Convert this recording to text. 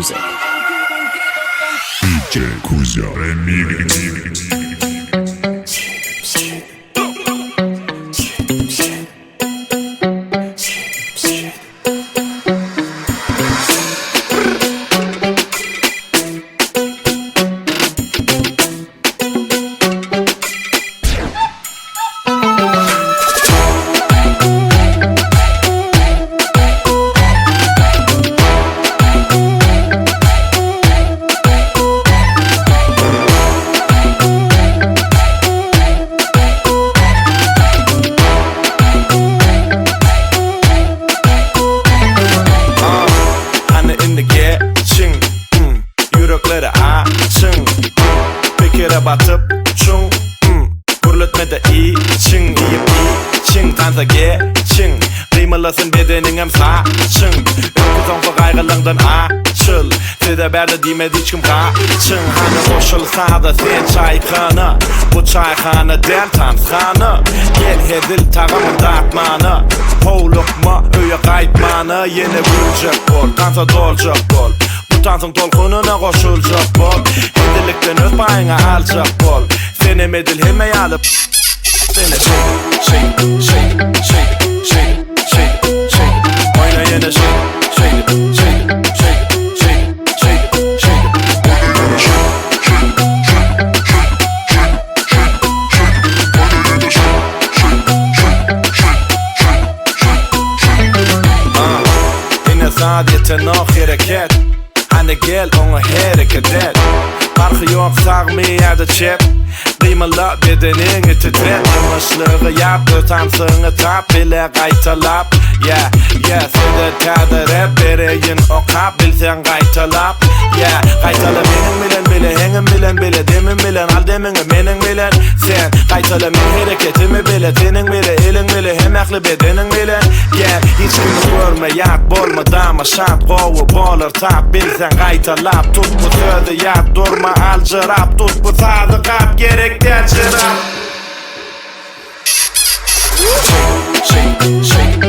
Music. DJ Kuzya Remix. Hany indi geçiň, Ýürekleri açyň, Pikire batyp çuň, Gürletmede içiň, Iýip içiň, tansa geçiň, Gymyldasyn bedeniňem saçyň, Öňki soňky gaýgylaňdan açyl, Size bärde diýmez hiç kim gaçyň, Hany goşul saza sen çaýhana, Bu çaýhana däl tanshana, Gel hezil tagamyň datmana, Howlukma öýe gaýtmana, Ýene güljek bol, tansa doljak bol, Bu tansyň tolkunyna goşuljak bol, Hezillikden öz paýyňy aljak bol, Senem edil hemme ýaly Sene şeýdip, şeýdip, şeýdip, şeýdip, şeýdip, şeýdip, şeýdip, Oýna ýene şeýdip, şeýdip, şeýdip, şeýdip, şeýdip, şeýdip, şeýdip. Ine saz ýetenok hereket Hany gel oňa hereket et Parhy ýok sagmy ýa-da çep Gymylda bedeniňi titret Dymyşlygy ýap öz tansyňy tap Bile gaýtalap Yeah yeah size täze rap bereýin okap bilseň gaýtalap Yeah gaýtala meniň bilen bile heňim bilen bile demim bilen al demiňi meniň bilen Sen gaýtala meň hereketimi bile teniň bile eliň bile hem ähli bedeniň bilen Gel hiç kimi görme ýat bolma dama şat gowy bolar tap bilseň gaýtalap tut bu sözi ýat durma aljyrap tut bu sazy gap gerek däl jyrap. Shake, shake, shake.